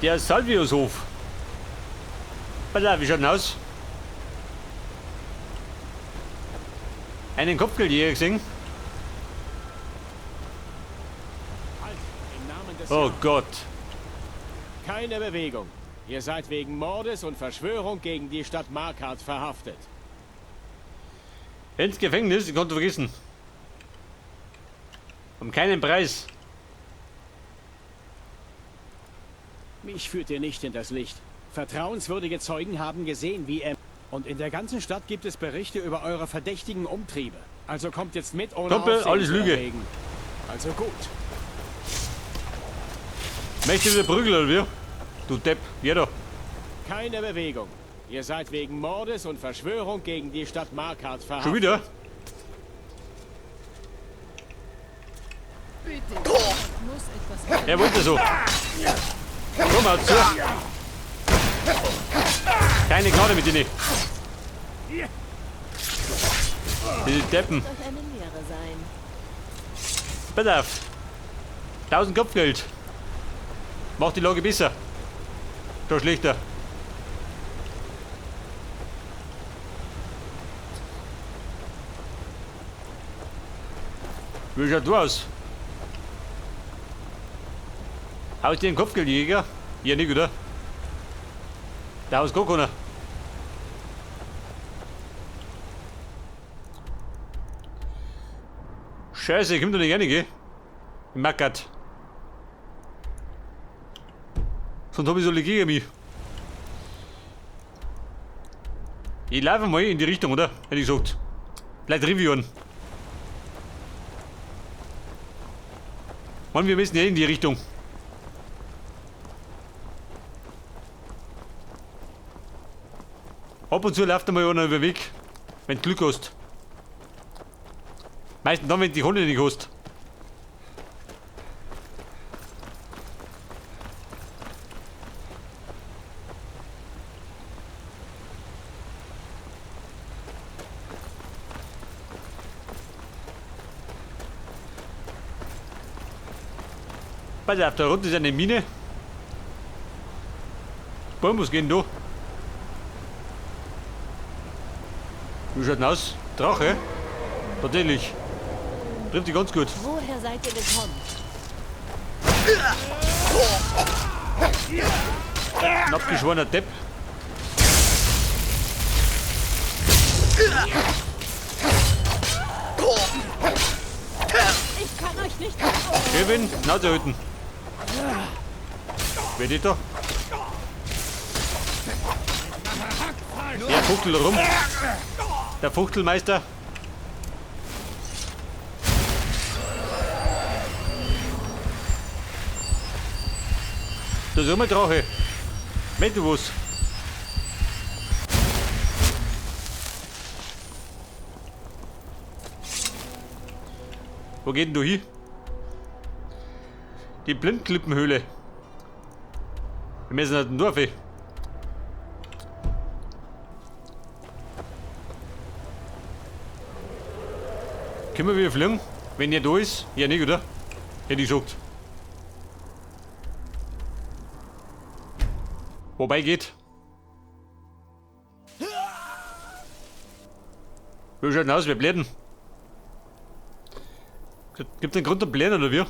Der Salviushof. Pass auf, wie schaut denn aus? Einen Kopfgeldjäger gesehen? Halt! Im Namen des Oh Herrn. Gott. Keine Bewegung. Ihr seid wegen Mordes und Verschwörung gegen die Stadt Markarth verhaftet. Ins Gefängnis, ich konnte vergessen. Um keinen Preis. Mich führt ihr nicht in das Licht. Vertrauenswürdige Zeugen haben gesehen, wie er... Und in der ganzen Stadt gibt es Berichte über eure verdächtigen Umtriebe. Also kommt jetzt mit, ohne Kumpel, Aufsehen alles zu Lüge. erregen. Also gut. Möchtest du wieder prügeln, oder wie? Du Depp, jeder. Keine Bewegung. Ihr seid wegen Mordes und Verschwörung gegen die Stadt Markarth verhaftet. Schon wieder? Bitte, ich muss etwas Er wollte so. Komm mal zu. Keine Gnade mit denen. Die Deppen. Euch eine Lehre sein. Pass auf. 1000 Kopfgeld. Macht die Lage besser. Da schlechter. Wie schaut du aus? Haust dir den Kopfgeldjäger? Ja, nicht, oder? Da haust gar keiner. Scheiße, ich komm da nicht rein, gell? Mackert. Sonst hab ich so alle gegen mich. Ich laufe mal in die Richtung, oder? Hätte ich gesagt. Vielleicht Rivion. Mann, wir müssen ja in die Richtung. Ab und zu läuft einmal einer über den Weg, wenn du Glück hast. Meistens dann, wenn du die Hunde nicht hast. Pass auf, da unten ist eine Mine. Boah, was geht denn da? Wie schaut denn aus? Drache? Tatsächlich. Trifft die ganz gut. Woher seid ihr gekommen? Ein abgeschworener Depp. Ich kann euch nicht... Kevin, Nase halten. Wer geht da? Der fuchtelt rum. Der Fuchtelmeister. Da ist immer Drache. Mensch, du was? Wo geht denn du hin? Die Blindklippenhöhle. Wir müssen halt ein Dorf. Ey. Können wir wieder fliegen? Wenn er da ist? Ja, nicht, oder? Hätte ich gesagt. Wobei geht. Wie schaut denn aus? Wir bläden. Gibt es einen Grund zum Bläden, oder wie?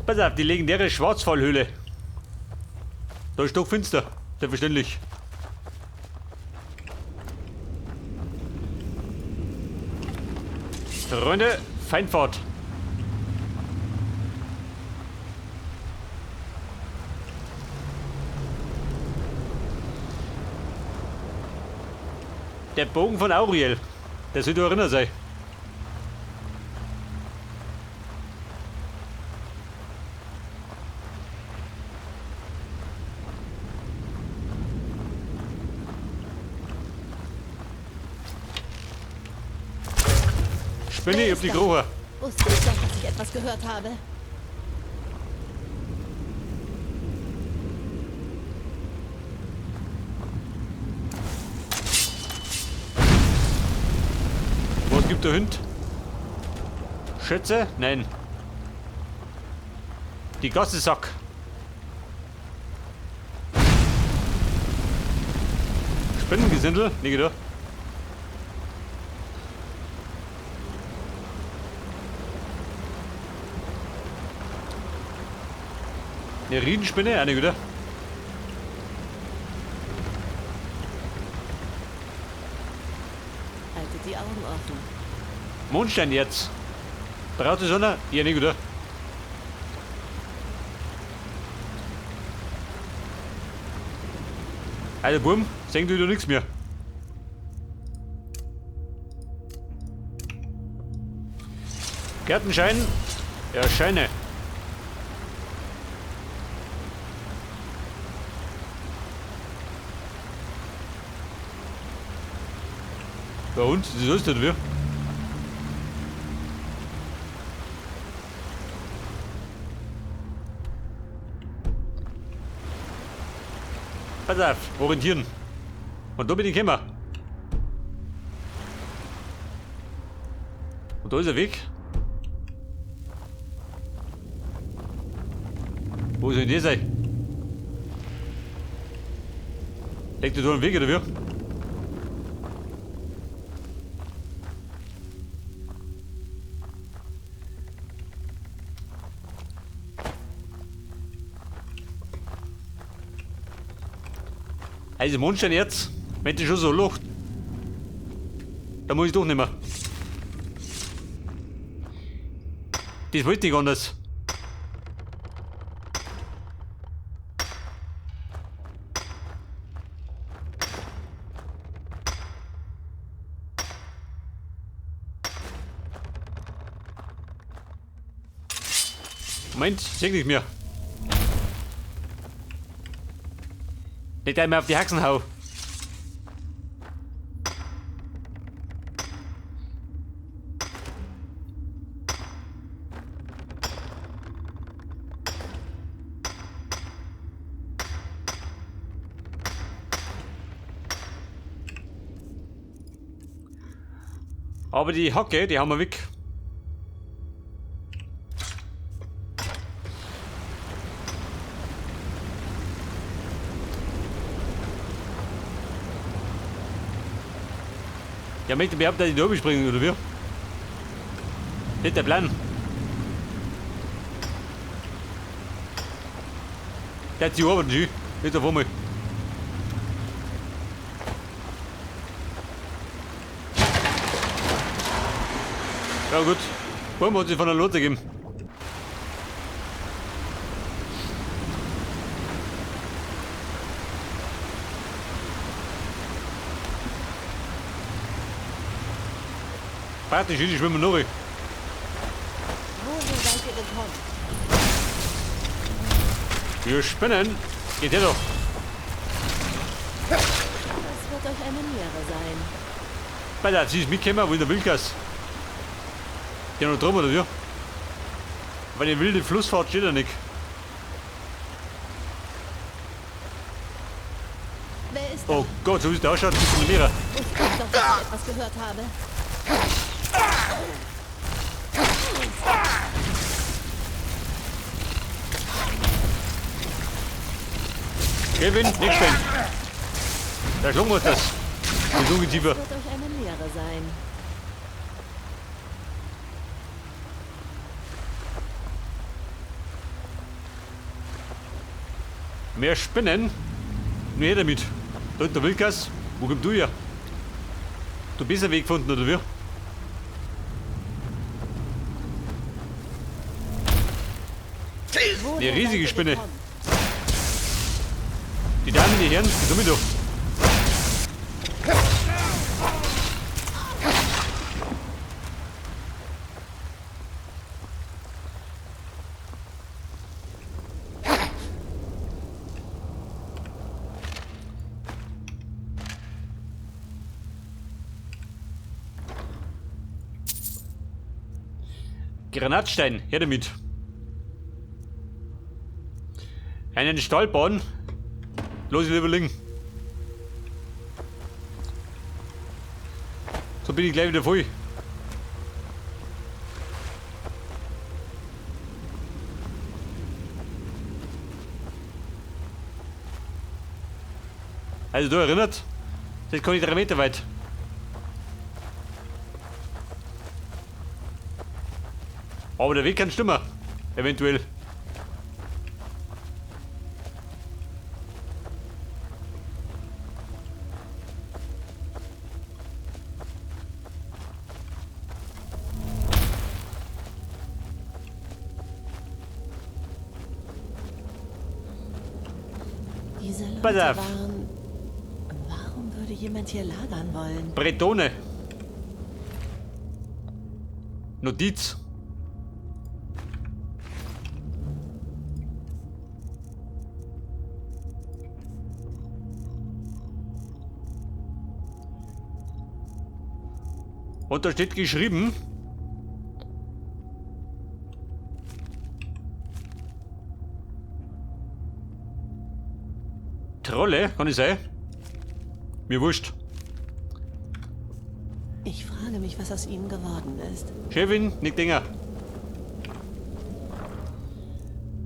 Pass auf, die legendäre Schwarzfallhöhle. Da ist doch finster, selbstverständlich. Freunde, Feindfahrt. Der Bogen von Auriel. Der soll du erinnert sein. Spinne, ich hab die Kroche. Wusste ich doch, dass ich etwas gehört habe. Liegt der Hund? Schätze? Nein. Die Gasse Sack. Spinnengesindel? Nicht da. Eine Riesenspinne? Auch nicht, oder? Haltet die Augen offen. Mondstein jetzt. Braucht die Sonne? Ja, nicht, oder? Alter Burm, sehen du wieder nichts mehr. Gärtenschein? Ja, Scheine. Bei uns, das ist das wir. Pass auf, orientieren. Und da bin ich gekommen. Und da ist der Weg. Wo soll denn der sein? Legt ihr da einen Weg oder wie? Also Mondstein jetzt, wenn die schon so locht, da muss ich doch nicht mehr. Das wollte ich anders. Moment, seh nicht mehr. Nicht einmal auf die Haxen hau. Aber die Hacke, die haben wir weg. Ja, möchte behaupten, dass ich da oben springen, oder wie? Nicht der Plan. Der hat sich oben, nicht auf einmal. Ja gut, Baum hat sich von der Lotte gegeben. Praktisch, ich schwimme noch. Woher seid ihr gekommen? Wir spinnen. Geht her doch. Das wird euch eine Lehre sein. Alter, sie ist mitgekommen, wo in der Wildgas. Die noch drum, oder wie? Weil die wilde Flussfahrt steht ja nicht. Wer ist da? Oh Gott, so wie es da ausschaut, bist du in der Meere. Ich glaub doch, dass ich etwas gehört habe. Kevin, nicht springen. Da schlagen wir uns das. Das Ungeziefer. Das wird euch eine Lehre sein. Mehr Spinnen? Nur her damit. Da ist der Wildgas. Wo kommst du her? Du bist einen Weg gefunden, oder wie? Eine riesige Spinne. Die Damen, die Herren, die kommen doch. Granatstein, her damit. Einen Stahlbahn. Los, lieber Ling. So bin ich gleich wieder voll. Also du erinnert, das kann ich 3 Meter weit. Aber der Weg kann stimmen. Eventuell. Diese Leute Pass auf. waren... Warum würde jemand hier lagern wollen? Bretone. Notiz. Und da steht geschrieben... Trolle, kann ich sein? Mir wurscht. Ich frage mich, was aus ihm geworden ist. Chefin, nicht Dinger.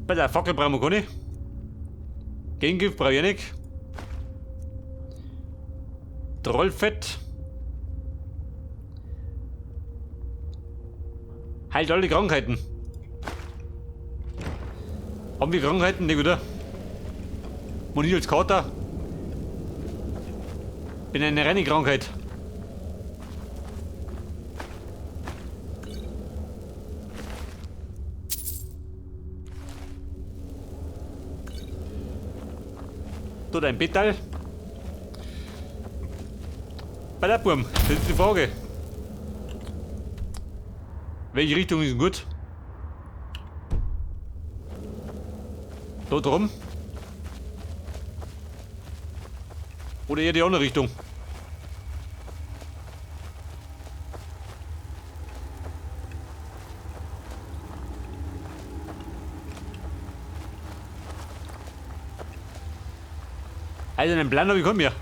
Bei der Fackel brauchen wir keine. Gegengift brauche ich nicht. Trollfett. Heilt alle Krankheiten. Haben wir Krankheiten? Nicht, oder? Und ich als Kater bin eine reine Krankheit. Tut ein Bettal. Bei der Burm, das ist die Frage. Welche Richtung ist denn gut? Da drum? Oder eher die andere Richtung? Also einen Plan habe ich keinen mehr.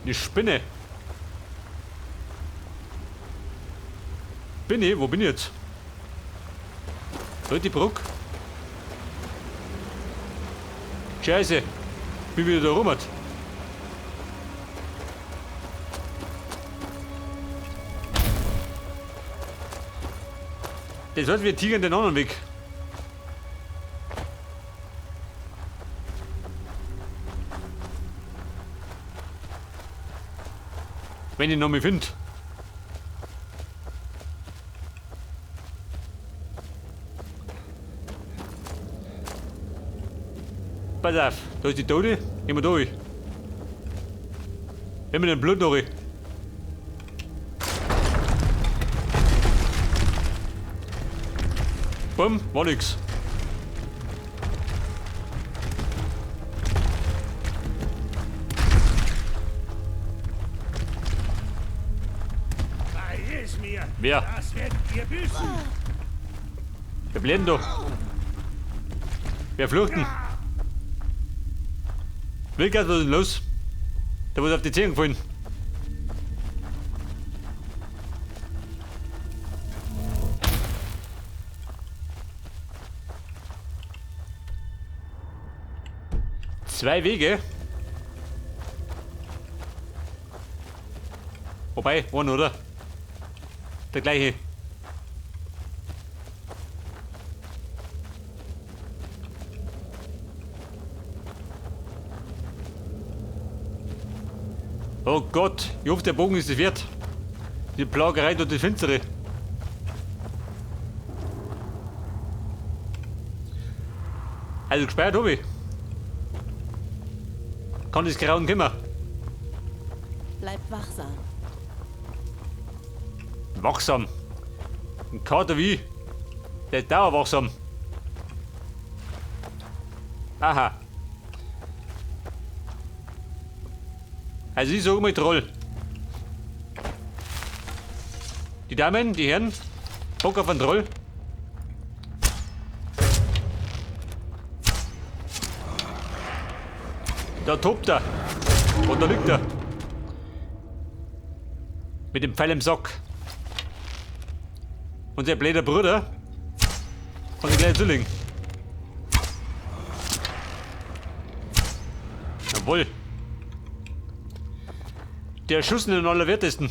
Eine Spinne. Bin ich? Wo bin ich jetzt? Da ist die Brücke. Scheiße. Bin wieder da rum. Das heißt, wir tigern den anderen Weg. Wenn ich noch mal finde. Pass auf, da ist die Tote. Gehen wir durch. Nehmen wir den Blut noch. Bumm, war nix. Wer? Das werdet ihr büßen. Wer bleibt denn da? Wer flüchten? Wilkas, was ist denn los? Da wurde auf die Zähne gefallen. Zwei Wege. Wobei, one, oder? Der gleiche. Oh Gott, ich hoffe, der Bogen ist es wert. Die Plagerei durch die Finstere. Also gespeichert habe ich. Kann das Grauen kommen. Bleibt wachsam. Wachsam. Ein Kater wie? Der ist dauerwachsam. Aha. Also ich sage mal Troll. Die Damen, die Herren, Bock auf einen Troll. Da tobt er. Und da liegt er. Mit dem Pfeil im Sack. Und der blöde Bruder von dem kleinen Zwilling. Jawohl. Der Schuss in den Allerwertesten.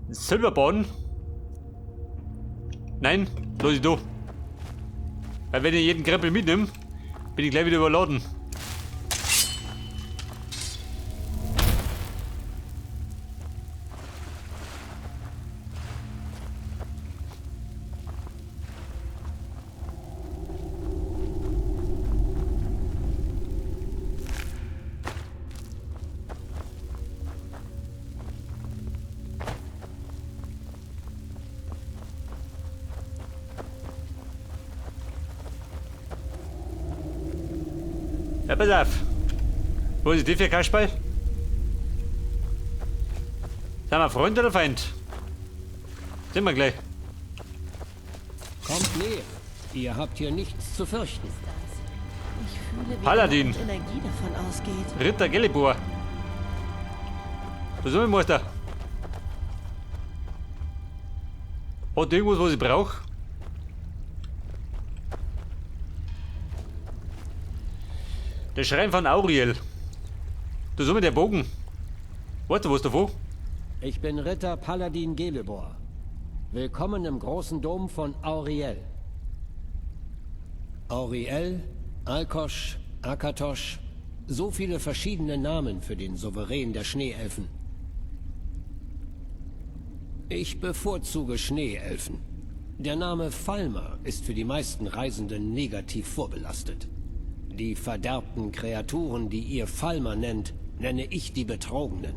Silberbahn. Nein, lass ich da. Weil wenn ich jeden Krempel mitnehme, bin ich gleich wieder überladen. Ja, pass auf. Wo ist die für Kasperl? Sind wir Freund oder Feind? Sind wir gleich. Kommt näher. Ihr habt hier nichts zu fürchten. Ich fühle, wie Paladin. die Energie davon ausgeht. Ritter Gelebor. Was soll ich, Meister? Hat irgendwas, was ich brauch? Der Schrein von Auriel. Da ist immer der Bogen. Weißt du was davon? Ich bin Ritter Paladin Gelebor. Willkommen im großen Dom von Auriel. Auriel, Alkosh, Akatosh. So viele verschiedene Namen für den Souverän der Schneeelfen. Ich bevorzuge Schneeelfen. Der Name Falmer ist für die meisten Reisenden negativ vorbelastet. Die verderbten Kreaturen, die ihr Falmer nennt, nenne ich die Betrogenen.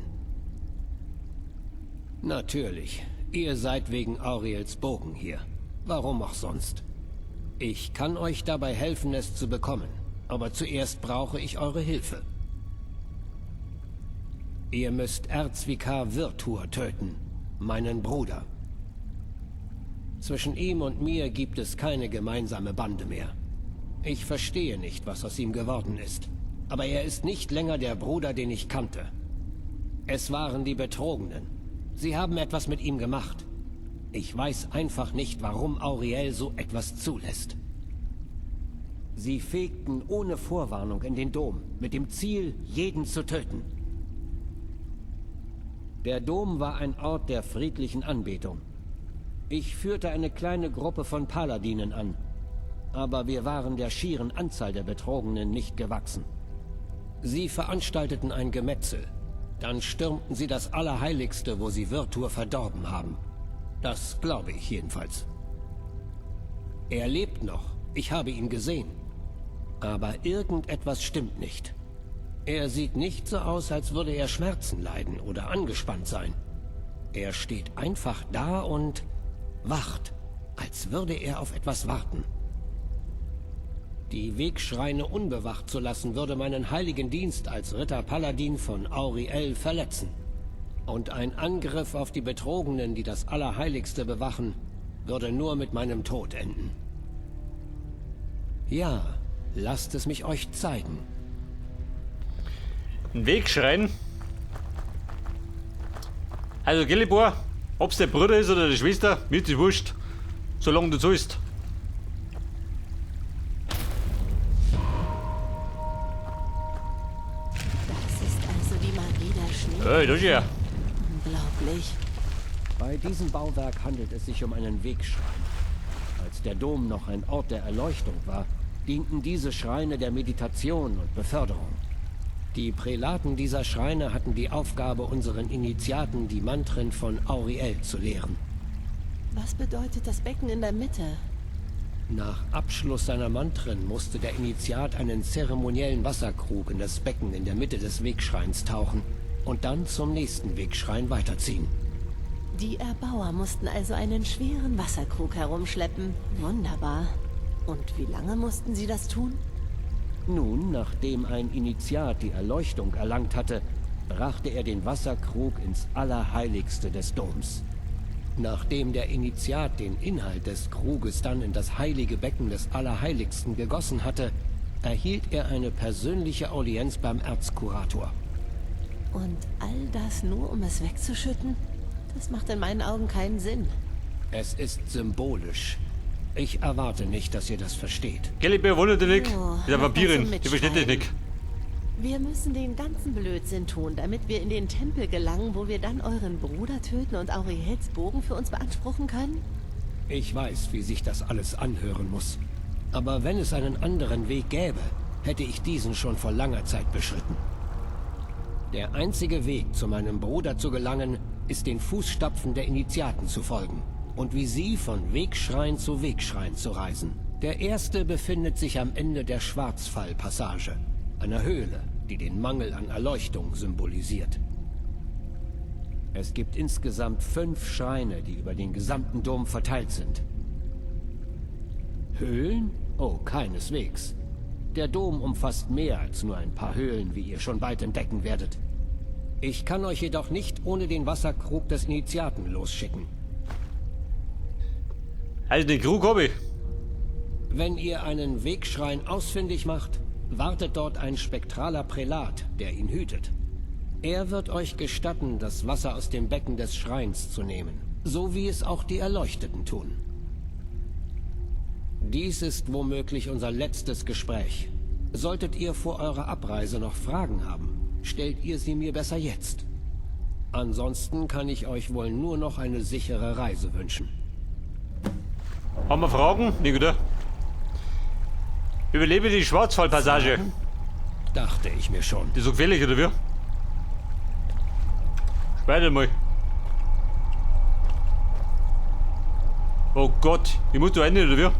Natürlich, ihr seid wegen Auriels Bogen hier. Warum auch sonst? Ich kann euch dabei helfen, es zu bekommen. Aber zuerst brauche ich eure Hilfe. Ihr müsst Erzvikar Virtur töten, meinen Bruder. Zwischen ihm und mir gibt es keine gemeinsame Bande mehr. Ich verstehe nicht, was aus ihm geworden ist. Aber er ist nicht länger der Bruder, den ich kannte. Es waren die Betrogenen. Sie haben etwas mit ihm gemacht. Ich weiß einfach nicht, warum Auriel so etwas zulässt. Sie fegten ohne Vorwarnung in den Dom, mit dem Ziel, jeden zu töten. Der Dom war ein Ort der friedlichen Anbetung. Ich führte eine kleine Gruppe von Paladinen an. Aber wir waren der schieren Anzahl der Betrogenen nicht gewachsen. Sie veranstalteten ein Gemetzel. Dann stürmten sie das Allerheiligste, wo sie Virtur verdorben haben. Das glaube ich jedenfalls. Er lebt noch. Ich habe ihn gesehen. Aber irgendetwas stimmt nicht. Er sieht nicht so aus, als würde er Schmerzen leiden oder angespannt sein. Er steht einfach da und wacht, als würde er auf etwas warten. Die Wegschreine unbewacht zu lassen, würde meinen heiligen Dienst als Ritter Paladin von Auriel verletzen. Und ein Angriff auf die Betrogenen, die das Allerheiligste bewachen, würde nur mit meinem Tod enden. Ja, lasst es mich euch zeigen. Ein Wegschrein? Also Gelebor, ob's der Bruder ist oder die Schwester, mir ist das wurscht, solange du zahlst. Das ist also die Magie der Schnee. Hey, das ist ja. Unglaublich. Bei diesem Bauwerk handelt es sich um einen Wegschrein. Als der Dom noch ein Ort der Erleuchtung war, dienten diese Schreine der Meditation und Beförderung. Die Prälaten dieser Schreine hatten die Aufgabe, unseren Initiaten die Mantren von Auriel zu lehren. Was bedeutet das Becken in der Mitte? Nach Abschluss seiner Mantren musste der Initiat einen zeremoniellen Wasserkrug in das Becken in der Mitte des Wegschreins tauchen und dann zum nächsten Wegschrein weiterziehen. Die Erbauer mussten also einen schweren Wasserkrug herumschleppen. Wunderbar. Und wie lange mussten sie das tun? Nun, nachdem ein Initiat die Erleuchtung erlangt hatte, brachte er den Wasserkrug ins Allerheiligste des Doms. Nachdem der Initiat den Inhalt des Kruges dann in das heilige Becken des Allerheiligsten gegossen hatte, erhielt er eine persönliche Audienz beim Erzkurator. Und all das nur, um es wegzuschütten? Das macht in meinen Augen keinen Sinn. Es ist symbolisch. Ich erwarte nicht, dass ihr das versteht. Gelbe wundert dich nicht. Oh, Die noch Vampirin, was zum die versteht dich Mitschreiben. nicht. Wir müssen den ganzen Blödsinn tun, damit wir in den Tempel gelangen, wo wir dann euren Bruder töten und Auriels Bogen für uns beanspruchen können? Ich weiß, wie sich das alles anhören muss. Aber wenn es einen anderen Weg gäbe, hätte ich diesen schon vor langer Zeit beschritten. Der einzige Weg, zu meinem Bruder zu gelangen, ist den Fußstapfen der Initiaten zu folgen und wie sie von Wegschrein zu Wegschrein zu reisen. Der erste befindet sich am Ende der Schwarzfallpassage, einer Höhle, die den Mangel an Erleuchtung symbolisiert. Es gibt insgesamt 5 Schreine, die über den gesamten Dom verteilt sind. Höhlen? Oh, keineswegs. Der Dom umfasst mehr als nur ein paar Höhlen, wie ihr schon bald entdecken werdet. Ich kann euch jedoch nicht ohne den Wasserkrug des Initiaten losschicken. Also den Krug hab ich. Wenn ihr einen Wegschrein ausfindig macht, wartet dort ein spektraler Prälat, der ihn hütet. Er wird euch gestatten, das Wasser aus dem Becken des Schreins zu nehmen, so wie es auch die Erleuchteten tun. Dies ist womöglich unser letztes Gespräch. Solltet ihr vor eurer Abreise noch Fragen haben, stellt ihr sie mir besser jetzt. Ansonsten kann ich euch wohl nur noch eine sichere Reise wünschen. Haben wir Fragen? Nee, oder? Überlebe die Schwarzfallpassage. Fragen? Dachte ich mir schon. Die ist so gefährlich, oder wie? Später mal. Oh Gott, ich muss da rein, oder wie?